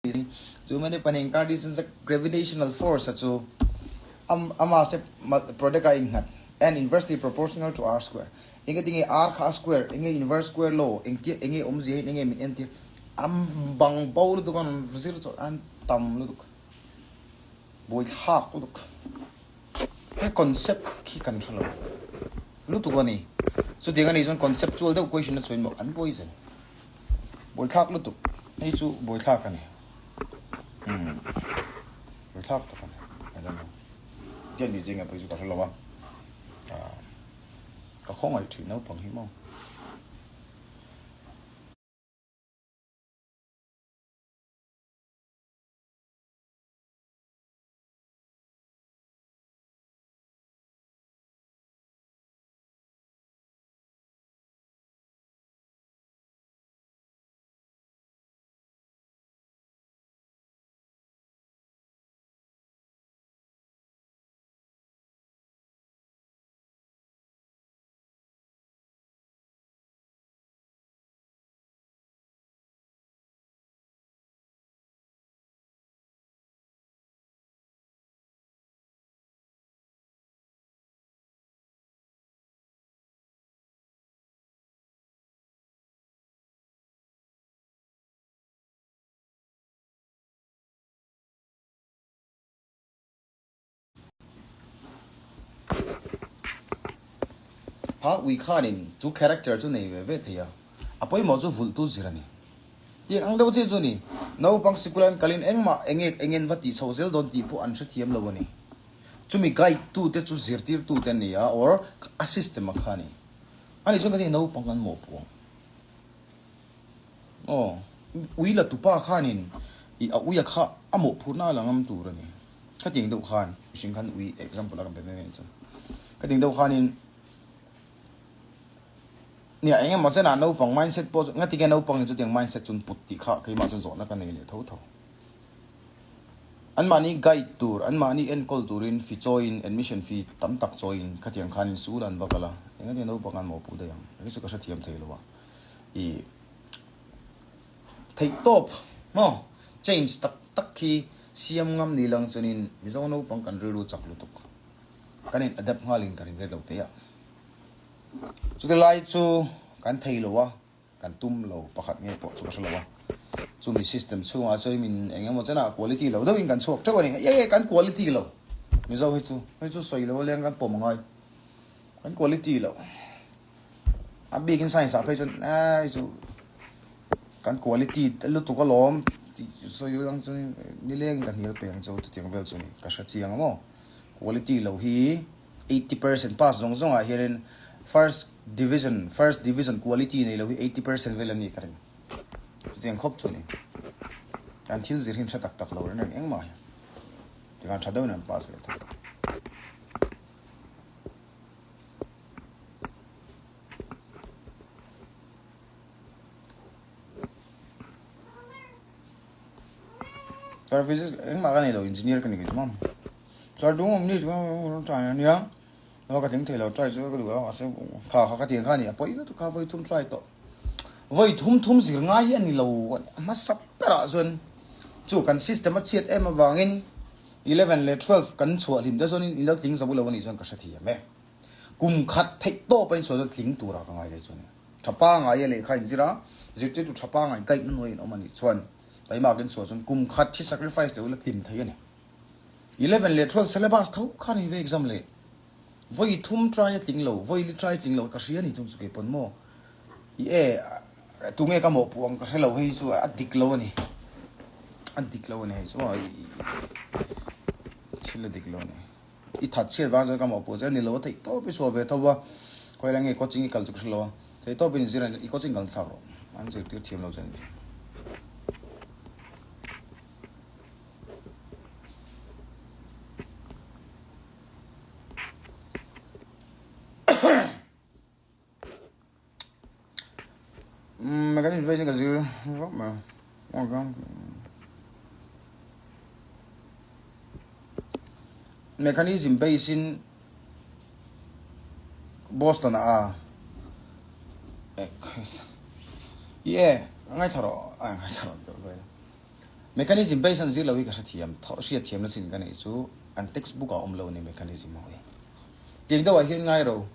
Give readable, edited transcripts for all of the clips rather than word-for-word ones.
Chu mani panin kar distance a gravitational force a chu a mass te product a innghat and inversely proportional to r square. Enge tinge r kha a square enge inverse square law engtia enge awmzia hian enge min entir an bang bo lutuk an zir chawlh an tam lutuk buaithlak lutuk he concept khi kan hre lo lutuk a ni. Chutiang a nih chuan conceptual deuh question a chuan maw an buai zel. Buaithlak lutuk hei chu buaithlak a ni umm buaithlak tak a ni I don't know tian tih chiang pawh chu ka hre lo a ah ka khawngaih thin naupang hi maw. Kha ui khanin chu character chu nei ve ve thei a, a pawimawh chu vulh tu zir a ni. Tih ang deuh chiah chu a ni. Naupang sikul an kalin engmah enge engen va tih chhoh zel dawn tih pawh an hrethiam lo a ni. Chumi guide tu te chu zirtir tu te an ni a or a system a kha a ni. A nih chuan ka ti naupang an mawhpuh ang. Aw, ui la tupa khanin i a uia kha a mawhphurhna a la ngam tur a ni. Ka ting deuh khan, mihring khan ui example a kan pe mai mai chuan. Ka ting deuh khanin nia eng emaw chenah naupang mindset pawh chu ngatinge naupang in chutiang mindset chu an put tih kha keimah chuan zawhna ka nei leh tho tho. Anmahni guide tur, anmahni enkawl turin fee chawiin, admission fee tam tak chawiin khatiang khanin school an va kal a, engati naupang an mawhpuh daih ang? Hei chu ka hrethiam thei lo a, i theihtawp maw change tak tak khi siam ngam ni lang chuanin Mizo naupang kan rilru chak lutuk, kan in adapt nghalin ka ring ret lo teh a. Chuti lai chu kan thei lo a. Kan tum lo pakhat nge pawh chu ka hre lo a, chumi system chhungah chuan min eng emaw chenah quality lo deuhin kan chhuak teuh a ni. Hei kan quality lo Mizo hi chu hei chu sawi lo a leng kan pawm angai kan quality lo a bikin science ah phei chuan hei chu kan quality lutuk alawm tih sawi ang chuan nilengin ka hnial peng chu chutiang vel chu a ni ka hre chiang a maw quality lo hi 80% pass zawng zawngah hianin first division first division quality nei lo hi 80% vel a ni ka ring chutiang khawp chu a ni an thil zir hi an hre tak tak lo reng reng engmah hi tikhan tha deuhin an pass ve thei Services engmah ka nei lo engineer ka ni kei chu mam. Chuan tung awm ni chu try a nia. No ka tling thei lo try chu ka duh a mahse kha kha ka tiang kha a ni a pawi lutuk kha vawi thum try tawh. Vawi thum thum zir ngai hi a ni lo a hmasa berah chuan chu kan system a chhiat em avangin 11 leh 12 kan chhuah hlim te chuan in lo tling zo lo a nih chuan ka hre thiam e. Kum khat theih tawp a inchhuah chuan tling turah ka ngai ve chuan tha pangai a lehkha inzir a, zirtirtu tha pangai guide na hnuai in awm a nih chuan taimak inchhuah chuan kum khat hi sacrifice deuh ila tlin thei a ni. 11 leh 12 syllabus tho khan in ve exam leh vawi thum try a tling lo, vawi li try a tling lo ka hria a ni chung chu kei pawn maw i e tunge ka mawhpuh ang ka hre lo hei chu a dik lo a ni, a dik lo a ni hei chu maw i thil a dik lo a ni. I that chhiat vang chuan ka mawhpuh che a ni lo a theih tawp i chhuah ve tho a, khawi lai nge coaching i kal chu ka hre lo a, theih tawp in zir a i coaching kal thlak rawh an zirtir thiam lo che a ni. Mechanism basic ka zir vak mai Mechanism base in Boston ah a yeah ngaithla rawh a ngaithla rawh. Mechanism base an zir lo hi ka hrethiam tho hriatthiam na chin ka neih chu an textbook ah awm lo a ni mechanism ho hi. Tiang deuh ah hian ngai ro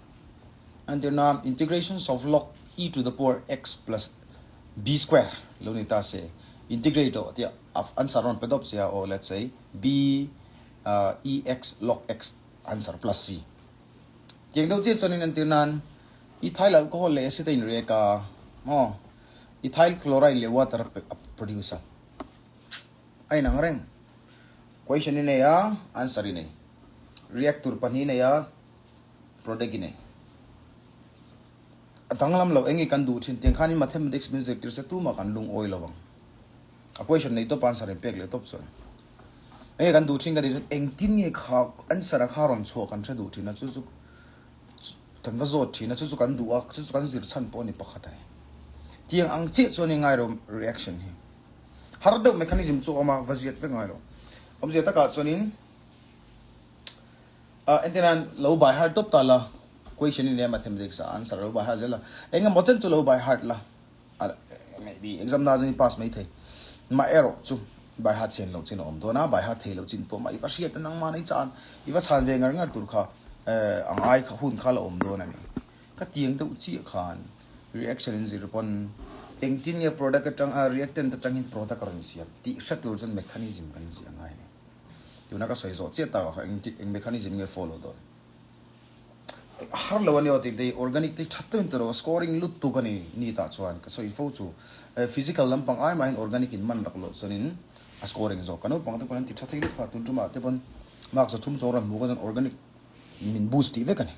entirna integrations of log e to the power x plus b square lo ni ta se integrate aw tia answer rawn pe dawp che a aw let's say b e x log x answer plus c. Tiang deuh chiah chuanin entir nan ethyl alcohol leh acid a in react a maw ethyl chloride leh water a produce a a inang reng. Question i nei a answer i nei react tur pahnih i nei a product i nei. A danglam loh eng nge kan duh thin tiang khanin mathematics min zirtir se tumah kan lungawi lo ang. A question nei tawp answer in pek leh tawp chuan enge kan duh thin ka tih chuan engtin nge kha answer a kha rawn chhuah kan hre duh thin a chu chu kan va zawt thin a chu chu kan duh a chu chu kan zir chhan pawh a ni pakhat a ni. Tiang ang chiah chuan i ngai ro reaction hi har deuh mechanism chu a awm a va ziat vek ngai lo. Awmzia takah chuanin Entir nan lo by heart tawp ta la question in nia mathematics a answer lo by heart zel la engemaw chen chu lo by heart la maybe exam na chuan i pass mai thei mah erawh chu by heart sian loh chin a awm dawn a by heart thei loh chin pawh mah i va hriat a nangmah nei chan i va chhan ve ngar ngar tur kha a ngai kha hun kha la awm dawn a ni ka tiang deuh chiah khan reaction in zir pawn engtin nge product atang reactant atangin product a rawn siam tih hre tur chuan mechanism kan ziah ngai a ni. Tuna ka sawi zawh chiah takah kha eng eng mechanism nge follow dawn? Har lo a ni aw tih te organic te tha takin tiraw scoring lut tuk a ni ni tah chuan ka sawi fo chu physical lampang ai mahin organic in man rak loh chuanin a scoring zawk ka naupang te pawn an ti tha thei lut kha tun tumah te pawn mark 300 chuang rawn hmu ka chuan organic min boost tih vek a ni.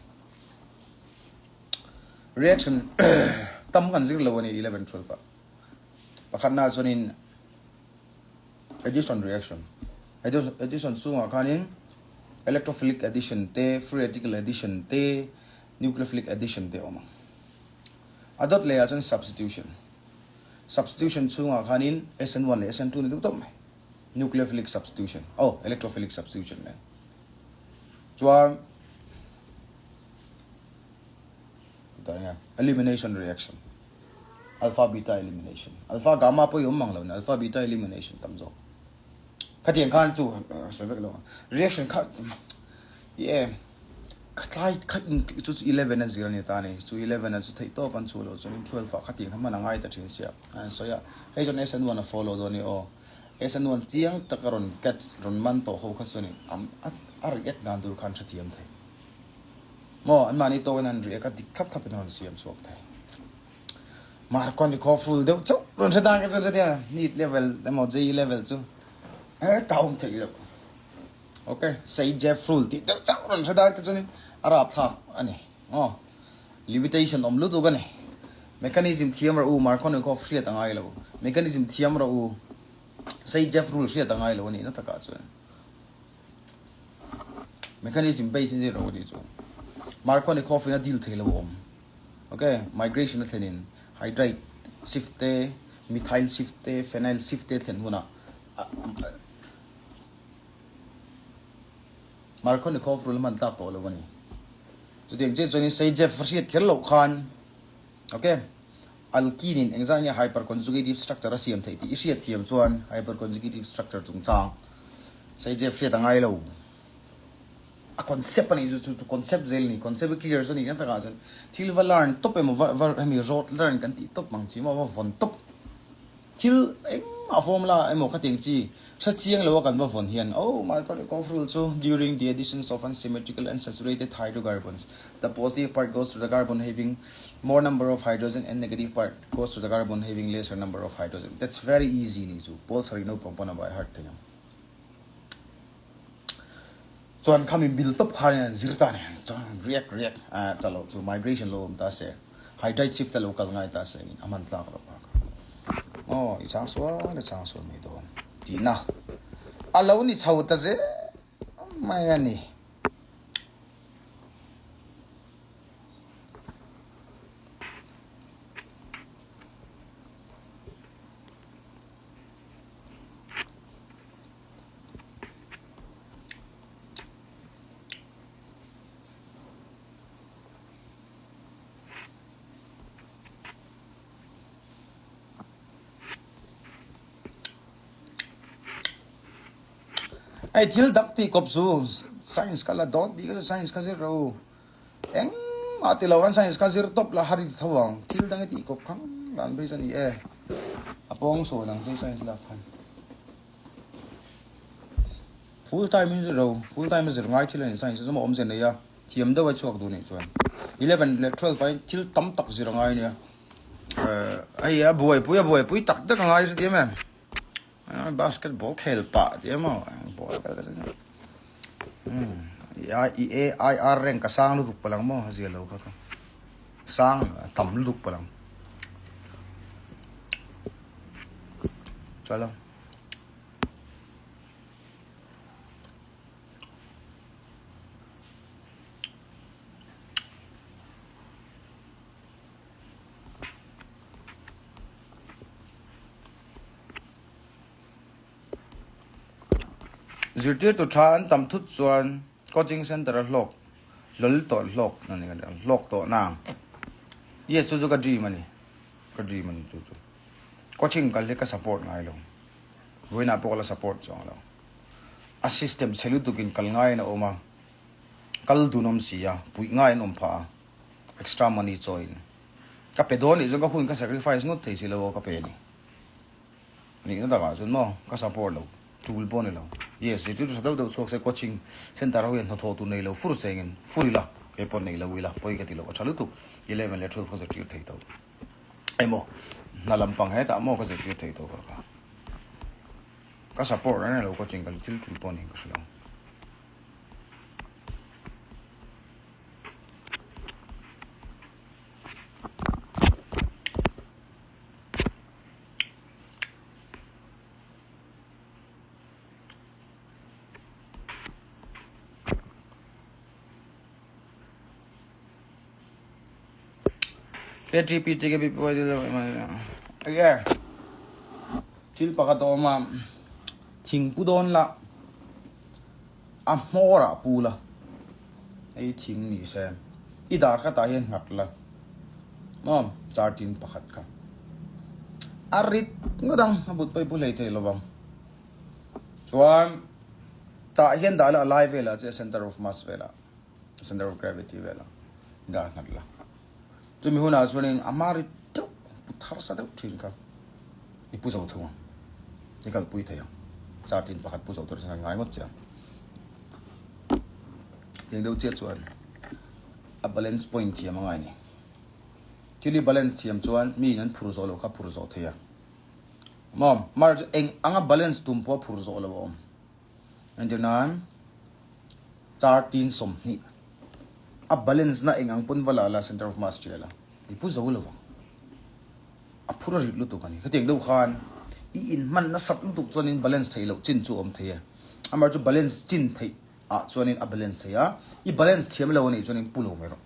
Reaction tam kan zir lo a ni 11 12 ah pakhatna chuanin Addition reaction Addition chungah khanin electrophilic addition te, free radical addition te, nucleophilic addition te a awm ang. A dawt lehah chuan substitution Substitution chungah khanin SN1 leh SN2 ni deuh tawp mai. Nucleophilic substitution oh electrophilic substitution nen chuan elimination reaction Alpha beta elimination alpha gamma pawh i awm mang lo ni alpha beta elimination tam zawk khatiang khan chu sawi vek lo reaction kha ye khatlai kha in chu chu 11 a zir ani ta ni chu 11 a chu theih tawp an chu lo chuan 12 ah khatiang kha hman a ngai ta thin sia an sawi a hei chuan SN1 a follow dawn ni aw SN1 chiang taka rawn catch rawn man tawh ho kha chuan a react dan tur khan hrethiam thei Maw anmahni tawkin an riak a dik thlap thlapin a rawn siam chhuak thei. Marconi khaw full deuh chauh rawn hre dan ka chuan hretia NEET level emaw JEE level chu he ta awm theih loh. Ok, sei Jeff rule tih deuh chauh rawn hre dan ka chuanin a rapthlak a ni. Aw, limitation awm lutuk a ni. Mechanism thiam rawh u, Marconi khaw hriat a ngai lo. Mechanism thiam rawh u, sei Jeff rule hriat a ngai lo a nih na takah chuan. Mechanism base in zero tih chu Markovnikov in a deal thei lo a awm. Ok, migration a thlen in hydride shift te, methyl shift te, phenyl shift te thlen hunah Markovnikov rule a hman tlak tawh lo a ni. Chutiang chiah chuanin Saytzeff a hriat kher loh khan ok, alkene in engzah nge hyperconjugative structure a siam theih tih i hriat thiam chuan hyperconjugative structure chungchang Saytzeff hriat a ngai lo. A concept a nih chu chu chu concept zel a ni concept hi clear chu a nih na takah chuan thil va learn tawp emaw va va hemi rote learn kan tih tawp ang chi maw va vawn tawp thil engmah formula emaw khatiang chi hre chiang lo a kan va vawn hian oh Markovnikov rule chu during the additions of unsymmetrical unsaturated hydrocarbons the positive part goes to the carbon having more number of hydrogen and negative part goes to the carbon having lesser number of hydrogen that's very easy ni chu pawl sarih naupang pawn a by heart thei ang. Chuan khami mil tawp khan in an zir ta ni chuan react react ah cha loh chu migration lo awm ta se hydride shift a lo kal ngai ta se in a hman tlak loh kha kha aw i chang sual i chang sual mai dawn tihna a lo ni chho ta zel mai a ni. Hei thil dak tih kawp chu science ka la dawn tih kha science ka zir ro engmah ti lo an science ka zir tawp la har i ti tho ang thil dang i tih kawp khang dan phei chu a ni e a pawng sawn ang che science lak khan full time in zir ro full time a zir ngai thil a ni science chu maw awmze nei a thiam deuh a chhuak duh nih chuan 11 leh 12 ah hian thil tam tak zir a ngai ania hei a buaipui a buaipui tak tak a ngai hre diam em. Basketball khel pah tih emaw ball kal ka zin i A I R reng ka sang lutuk palang maw a zia lo kha ka sang tam lutuk palang chalo. Zirtirtu tha an tam thut chuan coaching centre a hlawk hlawl tawh hlawk a ni hlawk tawh na yes chu chu ka dream a ni ka dream a ni chu chu coaching kal hi ka support ngai lo vawiinah pawh ka la support chuang lo a system chhe lutukin kal ngaiin a awm a kal dun awm si a puih ngaiin awm phah a extra money chawiin ka pe dawn nih chuan ka hun ka sacrifice ngawt thei si lo a ka pe ni nihna takah chuan maw ka support lo tul pawh ni lo yes zirtirtu tha deuh deuh chhuak se coaching center ho hian hnathawh tur nei lo fur sengin fur ila kei pawh nei lo ila pawi ka ti lo a tha lutuk 11 leh 12 ka zirtir thei tawh emaw hna lampang hetah maw ka zirtir thei tawh ka ka support reng lo coaching ka thil tul pawh ni ka hre lo. Thil pakhat a awm a, thingpu dawn la. A hmawr ah pu la, hei thing ni se, i dar khat ah hian nghat la, maw char tin pakhat kha a rit ngawt ang, a but pawh i pu hlei thei lo vang. Chuan tah hian dah la a lai velah che center of mass velah, center of gravity velah i dar nghat la. Chumi hunah chuanin a hma rit deuh pu thar sa deuh thin kha i pu zo thung ang, i kalpui thei ang. Char tin pakhat pu zo tur chuan ngai ngawt che ang. Tiang deuh chiah chuan a balance point thiam a ngai ni. Thil i balance thiam chuan mi in an phur zawh loh kha phur zawh thei a. Maw? Mar chu eng anga balance tum pawh a phur zawh loh a awm. Entir nan char tin 20 a balance na eng ang pawn va la la center of mass ṭial a i pu zo lovang a phur a rit lutuk a ni khatiang deuh khan i inhman nasat lutuk chuanin balance theih loh chin chu a awm thei e amaherawhchu balance chin theih ah chuanin a balance thei a i balance thiam lo anih chuanin pu lo mai rawh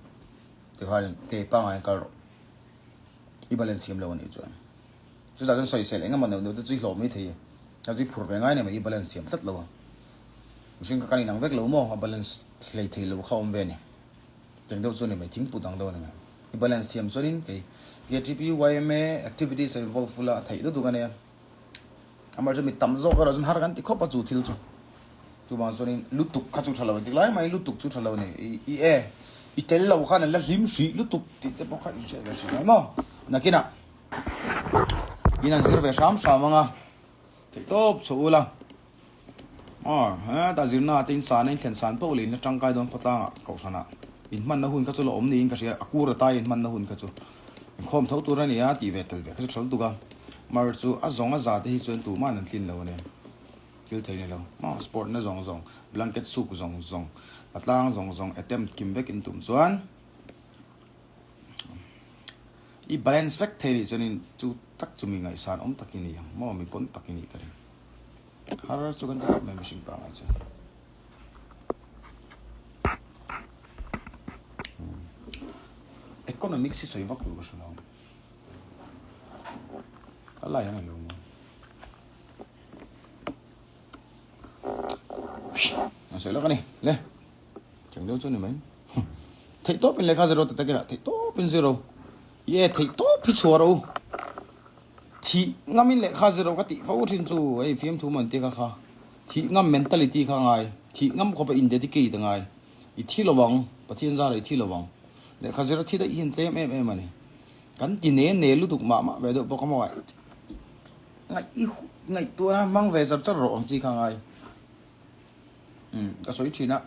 tikhanin ke pangngai in kal rawh i balance thiam lo anih chuan. Chutah chuan sawisel eng emaw neuh neuh te chu i hlawh mai thei e. Hei chu i phur ve ngai nen mai i balance siam tlat lo a. Mihring kha kan inang vek lo maw a balance hlei thei lo kha awm ve a ni. Cheng deuh chu a ni mai thingput ang deuh a ni mai. I balance thiam chuanin kei KTP, yma activities a involve full a a theih lutuk a nia. Amaherawhchu mi tam zawk erawh chuan har kan ti khawp a chu thil chu. Chuvang chuanin lutuk kha chu tha lo engtik lai mai lutuk chu tha lo a ni. I i e i tel lo khan an la hlim hrih lutuk tih te pawh kha i hriat ve hrih mai maw. Nakinah. In an zir ve hram hram anga theih tawp chho ula aw heta zirna te in san a in thlen san poh leh in la tangkai dawn khawtlang ah kohhran ah in hmanna hun kha chu la awm niin ka hria a kur a tai in hmanna hun kha chu inkhawm tho tur a ni a tih ve tel ve kha chu tha lutuk a mar chu a zawng a za te hi chuan tumah an tlin lo a nia thil thei ni lo maw sport na zawng zawng blanket suk zawng zawng a tlang zawng zawng attempt kim vek in tum chuan. I balance vek thei nih chuanin chu tak chu mi ngaihsan awm tak i ni ang maw mi pawn tak i nih ka ring. Har chu kan ti khawp mai mihring pangngai chu. Economics hi sawi vak lo ka hre lo. Ka lai ang lo maw. An sawi lawk a ni le. Cheng deuh chu ni mai. Theih tawp in lehkha zero ta tak ila theih tawp in zero. Ye theih tawp hi chhuah ro. Thih ngam in lehkha zero ka tih fo thin chu hei fiamthu man te ka kha. Thih ngam mentality kha a ngai. Thih ngam khawpa in dedicate a ngai. I thi lo ang, Pathian zara i thi lo ang. Lehkha zir a thi daih hian tlem em em a ni. Kan ti ne ne lutuk mah mah ve deuh bawk a maw ngaih i ngaihtuahna hmang ve char char rawh ang chi kha a ngai. Umm ka sawi thin a,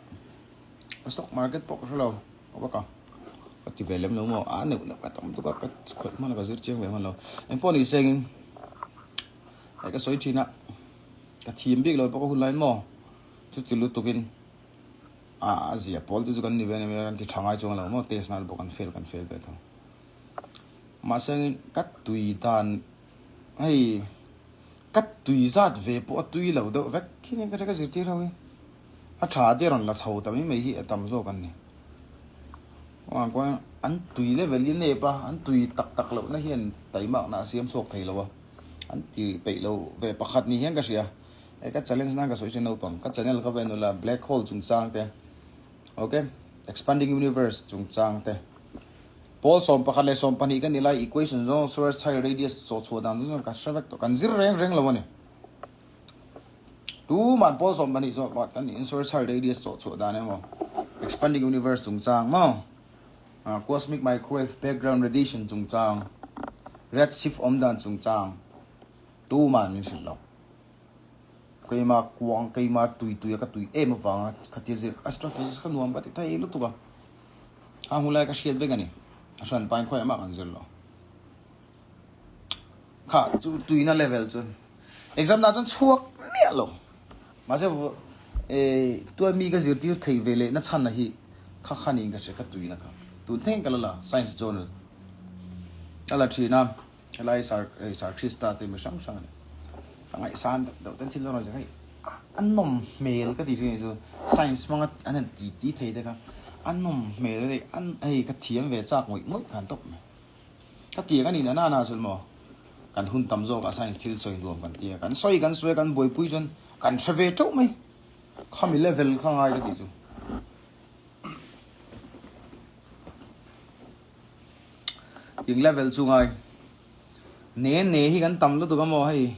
stock market pawh ka hre lo ka bawk a, ka ti ve lem lo maw a neuh neuh a tam tuk a ka khawih hman a ka zir chiang ve hman lo. Engpawh ni sengin hei ka sawi thin a, ka thim bik lo pawh ka hun lai maw chuti lutukin a zia pawl te chu kan ni ve a ni mai a, kan ti tha ngai chuang lo maw test nan pawh kan fail kan fail ve tho. Mahse ka tui dan hei ka tui zat ve pawh a tui lo deuh vek khi ka hre ka zirtir ho hi a tha te rawn la chho ta mai mai hi a tam zawk an ni. An tui level hi a nep a, an tui tak tak loh na hian taimak na a siam chhuak thei lo a, an ti peih lo ve pakhat ni hian ka hria. Hei ka challenge nan ka sawi se naupang ka channel ka ven ula black hole chungchang te ok expanding universe chungchang te pawl 11 leh 12 kan ni lai equation zawng source chai radius chaw chhuah dan zawng ka hre vek tawh kan zir reng reng lo ani tu man pawl 12 zawh pat kan ni source chai radius chaw chhuah dan emaw expanding universe chungchang maw cosmic microwave background radiation chungchang red shift awm dan chungchang tu man min hrilh lo Keima kuang keima tui tui a ka tui em avanga khatia zir astrophysics kha nuam ka ti thei lutuk a, a hmu lai ka hriat vek a ni, a hran pain khawiah mah kan zir lo. Kha chu tuina level chu exam na chuan chhuak miah lo mahse tuai mi ka zirtir thei ve leh na chhan a hi kha kha niin ka hria ka tuina kha tun thleng ka la la science journal ka la thin a. Helai Sir hei Sir Krista te mi hrang hrang a ni. Ka ngaihsan deuh deuh ten thil a rawn zir hei a nawm hmel ka ti thin a ni chu science hmanga an han ti ti thei te kha a nawm hmel a ni an hei ka thiam ve chak ngawih ngawih khan tawp mai. Ka tiang a ni na na chuan maw kan hun tam zawkah science thil sawi nuam kan ti a kan sawi kan sawi a kan buaipui chuan kan hre ve teuh mai khami level kha ngai ka tih chu. King level chu ngai ne ne hi kan tam lutuk a maw hei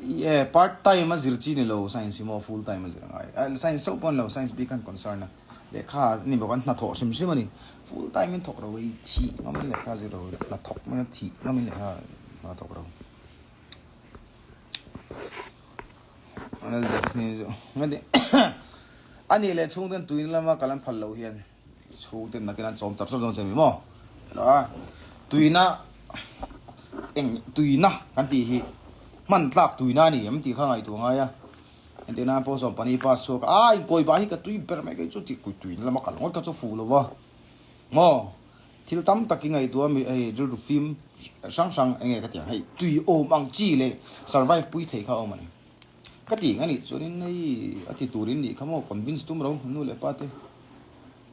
e part time a zir chi ni lo science hi maw full time a zir ngai science chauh pawh ni lo science bik khan concern a lehkha ni bawk an hnathawh hrim hrim a ni full time in thawk ro hei thih ngam in lehkha zir ro hnathawk mai a thih ngam in lehkha hnathawk ro a nih leh chhungten tuina lama kal an phal loh hian. Chhung ten nakin an chawm char char dawn che mi maw? Hello a tuina eng tuina kan tih hi hman tlak tuina a ni em tih kha ngaihtuah ngai a entir nan pawh sawm pahnih pass chhuak a inkawi bah hi ka tui ber mai kei chu tih kui tuina lama kal ngawt kha chu fuh lo va maw thil tam tak i ngaihtuah mi hei rilru fim hrang hrang enge ka ti ang hei tui awm ang chi leh survive pui thei kha a awm a ni. Ka tih ang a nih chuanin hei a ti turin nih kha maw convince tum ro nu leh pa te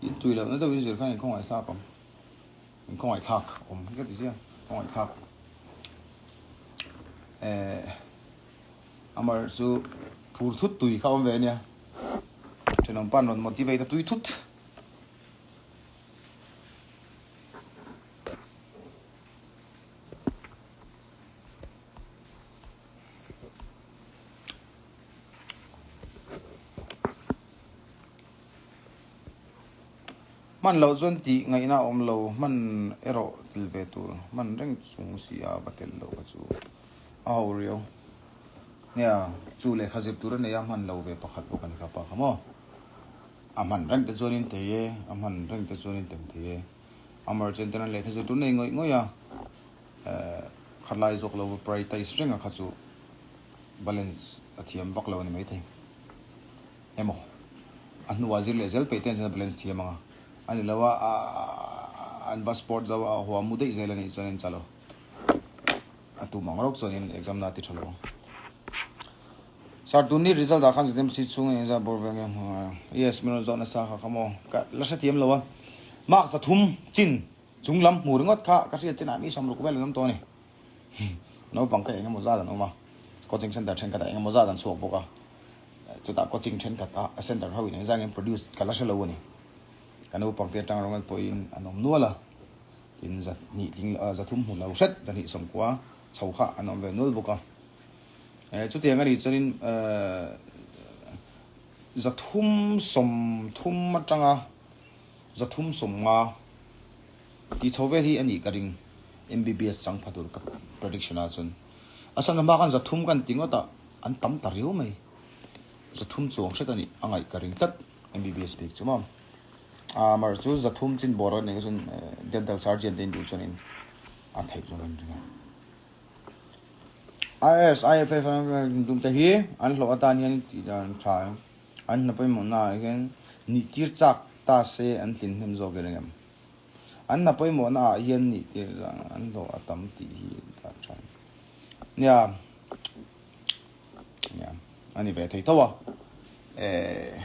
in tui lohna deuh in zir khan in khawngaih thlak awm in khawngaih thlak awm hi ka ti sia khawngaih thlak eh amar chu phur thut tui kha awm ve ania thenawm pan rawn motivate a tui thut. Hman loh chuan tih ngaihna a awm lo, hman erawh tel ve tur, hman reng chung si a va tel loh kha chu a ho riau. Nia, chu lehkha zir tur a nei a, hman lo ve pakhat bawk a ni kha pa kha maw. A hman reng te chuan in thei e, a hman reng te chuan in tem thei e. Amaherawhchu chuan lehkha zir tur a nei ngawih ngawih a. Khalai zawk lo va prioritize reng a kha chu balance a thiam vak lo a ni maithei. Emaw a hnuah zir leh zel peih te an chuan a balance thiam ang a, a ni lo a an va sport zo a huam mu daih zel a nih chuan in chalo. A tum ang rawk chuan in exam na a ti tha lo ang. Sir tun ni result ah khan ZMC chhung in exam bawr vel nge yes min rawn zawh nasa kha kha maw ka la hrethiam lo a mark 300 chin Chung lam hmu ringawt kha ka hriat chinah mi samruk vel an awm tawh a ni. Naupang kha engemaw zat an awm a, coaching center thenkhatah engemaw zat an chhuak bawk a, chutah coaching thenkhat a center ho in engzah nge produce ka la hre lo a ni. Ka naupang te atang rawng pawhin an awm nual a, tin 200 tling 300 hmu lo hret 290 chho kha an awm ve nual bawk a. Chutiang a nih chuanin 330 atanga 350 tih chho vel hi a nih ka ring MBBS chang pha tur ka prediction ah chuan. A chhan hma khan 300 kan ti ngawt a, an tam ta riau mai. 300 chuang hret a nih a ngaih ka ring tlat MBBS bik chu maw. Mar chu 300 chin bawr a nih chuan dental surgeon te in duh chuanin a theih zawk an ring a. IS, IFS tum te hi an hlawh atan hian tih dan tha an hna pawimawhna ah hian nih tir chak ta se an tlin hnem zawk i ring em? An hna pawimawhna ah hian nih tir an hlawh a tam tih hi dan tha nia nia a ni ve thei tho a eh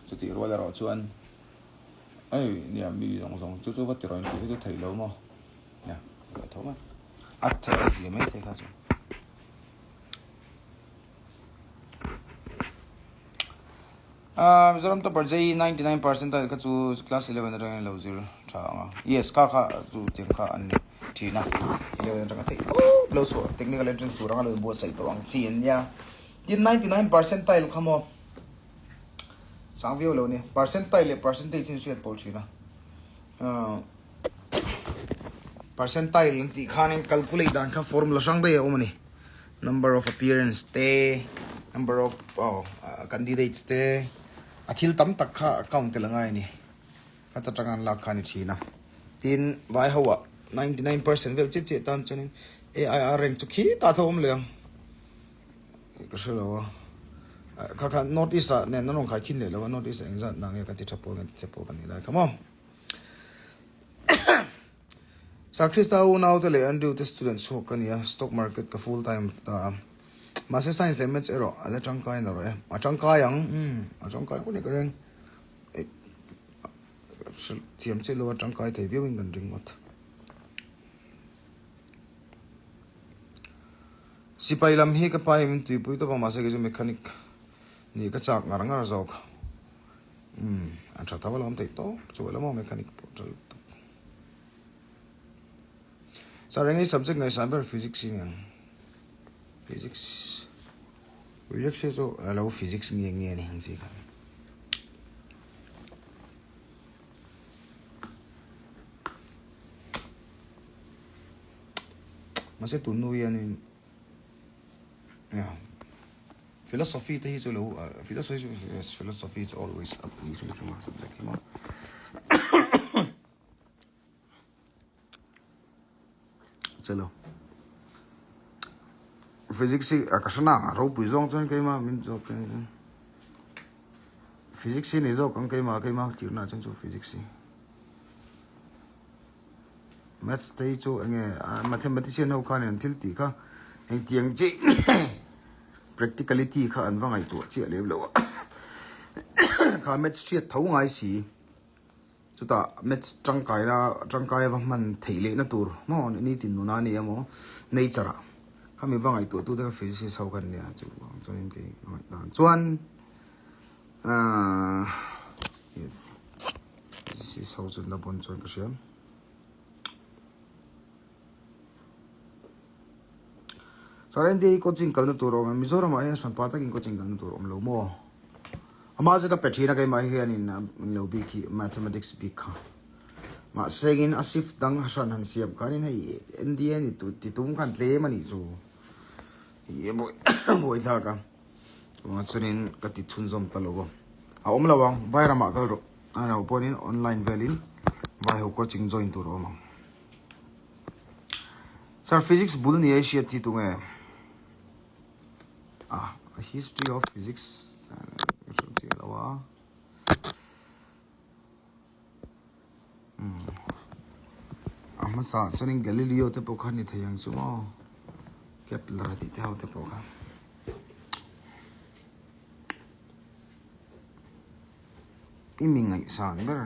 chutih rual erawh chuan ei nia mi zawng zawng chu chu va ti rawh in tih hi chu theih lo maw nia ve tho mai. A theih a zia mai thei kha chu. Ah, Mizoram topper JE 99 percentile kha chu class 11 atangin lo zir tha ang a. Yes, kha kha chu tiang kha an ni thin a. 11 atanga theih tawp lo chhuah technical entrance tur anga lo inbuatsaih tawh ang chi an nia. Tin 99 percentile kha maw sang viau lo ni. Percentile leh percentage in hriat pawl thin a. Ah. Percentile an tih khanin calculate dan kha formula hrang daih a awm a ni. Number of appearance te, number of oh candidates te, a thil tam tak kha count tel a ngai a ni. Khata tanga an lak kha a ni thin a. Tin, vai ho ah 99% vel chiah chiah tan chuanin AIR rank chu khitah tho a awm leh ang. Ka hre lo a. Kha kha North East ah nen an rawn khai khin leh lo a, North East ah engzat na nge ka ti tha pawl nge ti che pawl ka nih lai kha maw. Sir Krista unau te leh Andrew te student chhuak ka ni a, stock market ka full time ta a. Mahse science leh maths erawh a la tangkai na rawh e. A tangkai ang, umm a tangkai ngawt ni ka ring. Thiam chiah lo a tangkai thei viau in kan ring ngawt. Sipai lam hi ka pa hi min tuipui tawp a mahse kei chu mechanic nih ka chak ngar ngar zawk. Umm an tha tho alawm theih tawp chu alawm aw mechanic pawh tha lutuk. Sir eng ei subject ngaihsan ber physics hi niang physics physics hi chu alo physics nge nge ni ang chi kha. Mahse tun hnu hianin Philosophy te hi chu lo philosophy yes philosophy is always a pui hrim hrim a subject hi maw. Chalo. Physics hi a ka hre na ropui zawng chuan keima min zawk physics hi ni zawk ang keima keima tirna chuan chu physics hi. Maths te hi chu enge mathematician ho khan an thil tih kha engtiang chi practicality kha an va ngaihtuah chiah lem lo a kha maths hriat tho ngai si chutah maths tangkaina tangkai ava hman theih lehna tur maw nitin nuna a ni emaw nature ah khami va ngaihtuah tu te kha physicist ho kha an nia chuvang chuanin kei ka ngaihdan chuan ahh yes. Physicist ho chu la bon chuan ka hria. Sir NDA coaching kalna tur a awm em? Mizoram ah hian hranpa takin coaching kalna tur a awm lo maw? Amah chu ka pe thin a keimah hianin in lo bik hi mathematics bik kha. Mahse in a shift dang hran han siam khanin hei NDA ni ti tum khan tlem a nih chu. Hi buai thlak a. Tunah chuanin ka ti chhunzawm ta lo a. A awm lo ang, vai ramah kal rawh. A lo pawhin online velin vai ho coaching join tur a awm ang. Sir, physics bul ni a i hriat hi tunge? Ah, history of physics ka hriat chiah lo a. Umm a hmasa chuanin Galileo te pawh kha ni thei ang chu maw Kepler tih te ho te pawh kha i mi ngaihsan ber.